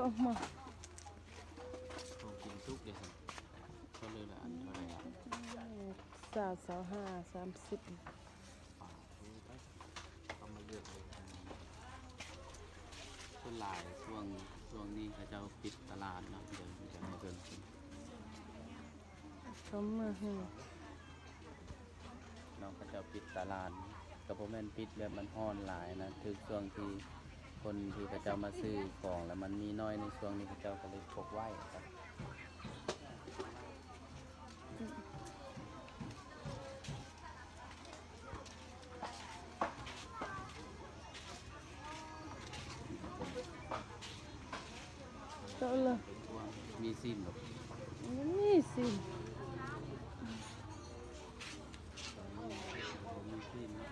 ເອີ ມາ ຂອງກິນສຸກເດ້ຊັ້ນ ເຂົາເລີຍລະອັນເທົ່າໃດອະ? ຊາວ ຊາວຫ້າ ສາມສິບ. ປາດໂທ້ ໄປ ເຂົາມາເລືອກເລີຍ. ສ່ວນຫຼາຍຊ່ວງ ຊ່ວງນີ້ເຂົາເຈົ້າປິດຕະຫຼາດເນາະ ເດີນກັນມາເບິ່ງ ເຂົາມາ ເນາະ ເຂົາເຈົ້າປິດຕະຫຼາດ ກໍບໍ່ແມ່ນປິດແບບມັນຮ້ອນຫຼາຍນະ ຖືກຊ່ວງທີ່ຄົນທີ່ເຂົາເຈົ້າມາຊື້ຂອງແລ້ວມັນມີໜ້ອຍໃນຊ່ວງນີ້ ເຂົາເຈົ້າກໍເລີຍປົກໄວ້. ເຈົ້າລະ ມີຊີ້ນບໍ່? ມີຊີ້ນ ມີຊີ້ນເນາະ.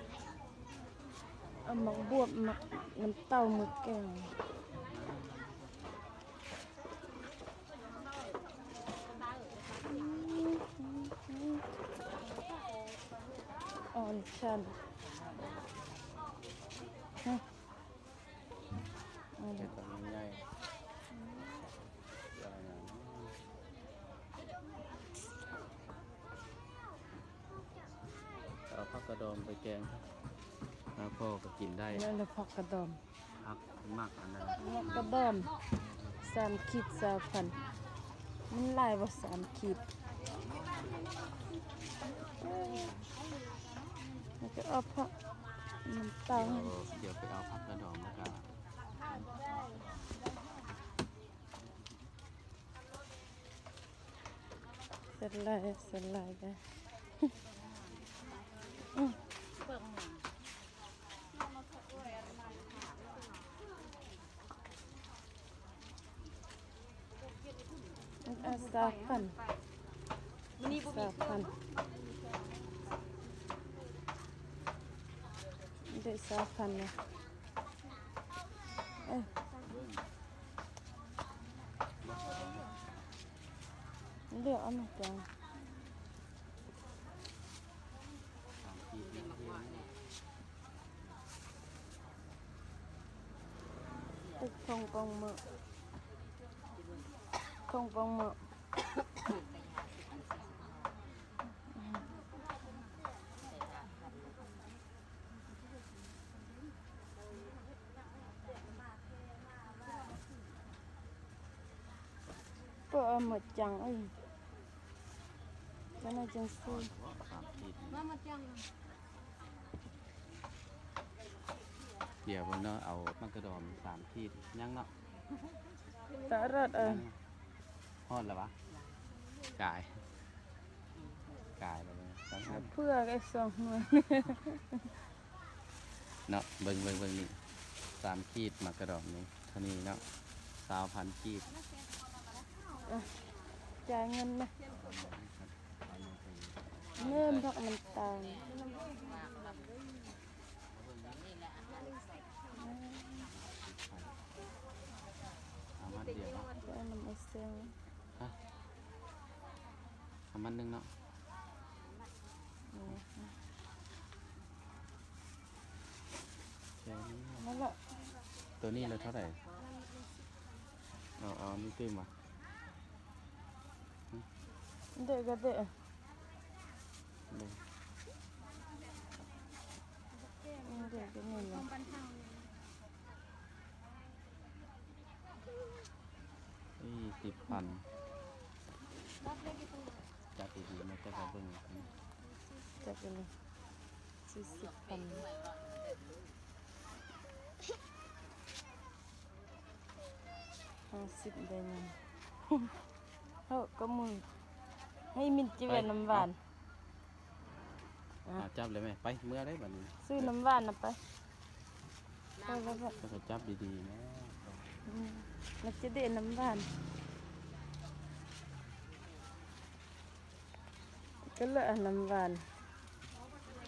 ເອົາໝາກບວບ ໝາກ ນ້ຳເຕົ້າ ໝາກແກງ. ອ່ອນຊັນ ຮະ ເຮັດໃຫຍ່ ເອົາຜັກກະດອມໄປແກງ ແລ້ວພໍກໍກິນໄດ້ ແລ້ວ ແລ້ວຜັກກະດອມ ຜັກ ໝາກອັນນັ້ນ ໝາກກະດອມ ສາມຂີດຊາວພັນ ມັນຫຼາຍບໍ່ ສາມຂີດ? ແລ້ວກໍເອົາຜັກ ນ້ຳຕານ ດຽວ ດຽວໄປເອົາຜັກກະດອມ ແລ້ວກໍ ສະໄລ ສະໄລໄປ ອືມ ເອົາຊາວພັນ ຊາວພັນ ໄດ້ຊາວພັນນະ ເອີ. ເລືອກເອົາໝາກຫຍັງ? ເປັນຖົງປອງເໝີ ຖົງປອງເໝີ. ເປີດເອົາໝົດຈັງເອີຍ ຈັ່ງໃດຈັ່ງຊື້ ດຽວເພິ່ນເນາະ ເອົາໝາກກະດອມສາມຂີດ ຍັງເນາະ ຕະຫຼອດເອີຍ ຮອດແລ້ວຫວາ? ກາຍ ກາຍແລ້ວເວີ້ຍ ເຜືອກອີກສອງໜ່ວຍເນາະ ເບິ່ງ ເບິ່ງ ເບິ່ງນີ້ ສາມຂີດ ໝາກກະດອມນີ້ ເທົ່ານີ້ເນາະ ຊາວພັນກີບ ອ່ະ ຈ່າຍເງິນນະ ເລີ່ມດອກນ້ຳຕານ. ເອົາມັດດຽວເນາະ ເອົານ້ຳໄອເຊງ ຮະ ເອົາມັດໜຶ່ງເນາະ ໂອເຄ ນັ້ນລະ ໂຕນີ້ລະເທົ່າໃດ? ເອົາ ເອົານີ້ຕື່ມຫວາ? ເດະກະເດະ ເດະກະເດະ ສີ່ສິບພັນ ຈັບດີໆ ມັນຈະໄດ້ເບິ່ງ ຈັບໄປເລີຍ ສີ່ສິບພັນ ຫ້າສິບໄດ້ຍັງ ເຮົາກໍມື ໃຫ້ມິນຈິແວ່ນ ໄປ ນ້ຳຫວານ ເອົາ ອ່ະ ຈັບເລີຍແມ່ ໄປ ເມືອໄດ້ບັດນີ້ ຊື້ນ້ຳຫວານນຳໄປ ໄປ ໄປ ໄປ ແລ້ວກໍຈັບດີໆນະ ອືມ ມັນຈະໄດ້ນ້ຳຫວານ. ກໍເລີຍ ນ້ຳຫວານ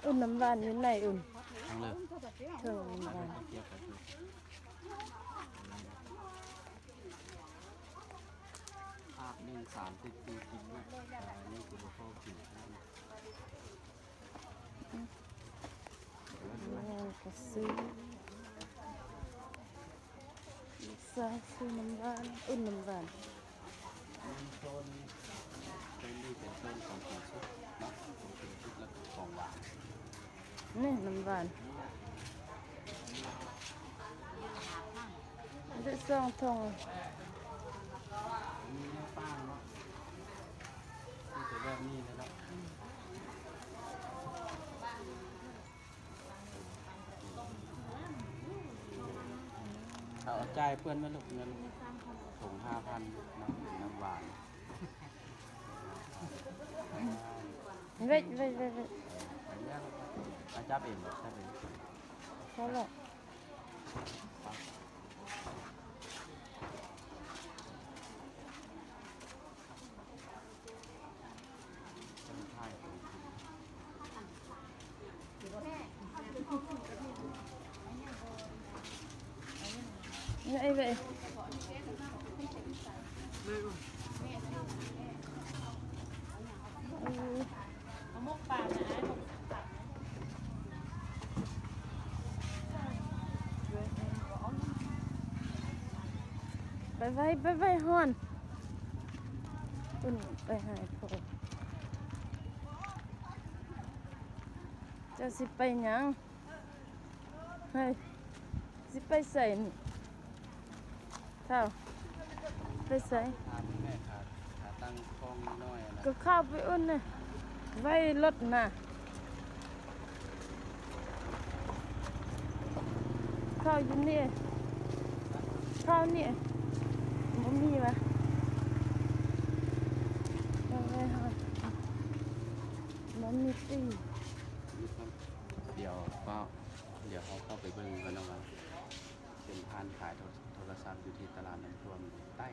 ອຸ້ນ ນ້ຳຫວານຢູ່ໃນ ອຸ້ນ ທາງເລີຍ ເທິງນ້ຳຫວານ ພາກໜຶ່ງ ສາມສິບ ສີ່ສິບ ນີ້ຄືບໍ່ພໍກິນ ອືມ ແລ້ວກໍຊື້ ຊື້ ຈະຊື້ນ້ຳຫວານ ອຸ່ນນ້ຳຫວານ. ໂຊນ ໂຊນນີ້ເປັນໂຊນຂອງກິນສຸກເນາະ ຂອງກິນສຸກ ແລ້ວກໍຂອງຫວານ. ນີ້ນ້ຳຫວານ ໄດ້ສອງຖົງ. ມີແນວປາງເນາະ ມີແຕ່ແບບນີ້ເລີຍເນາະ. ເອົາ ຈ່າຍເພິ່ນແມ່ລູກ ເງິນຖົງຫ້າພັນເນາະ ເປັນນ້ຳຫວານ. ເວັດ ເວັດ ເວັດ ເວັດ ເອີ ອັນນີ້ ອາ ຈັບເອງ ຈັບເອງ ພໍແລ້ວ. ໄປໄວ ໄປໄວ ຮ້ອນ. ເພິ່ນໄປຫາພໍ່. ເຈົ້າຊິໄປຫຍັງ? ເຮີ້ຍ ຊິໄປໃສນີ້? ທ້າວ ໄປໃສ? ຖາມແມ່ ຂາ ຂາຕັ້ງກ້ອງນ້ອຍນະ ກໍເຂົ້າໄປອຸ່ນນະ ໄວ້ລົດນະ. ເຂົ້າຢູ່ນີ້ ເຂົ້ານີ້ ບໍ່ມີວະ ບໍ່ມີຕິ. ດຽວ ດຽວເຮົາເຂົ້າໄປເບິ່ງກ່ອນເນາະວ່າ ເປັນຮ້ານຂາຍໂທ ໂທລະສັບຢູ່ທີ່ຕະຫຼາດນ້ຳຖ້ວມໃຕ້.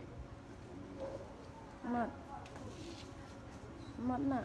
ໝົດ ໝົດນະ.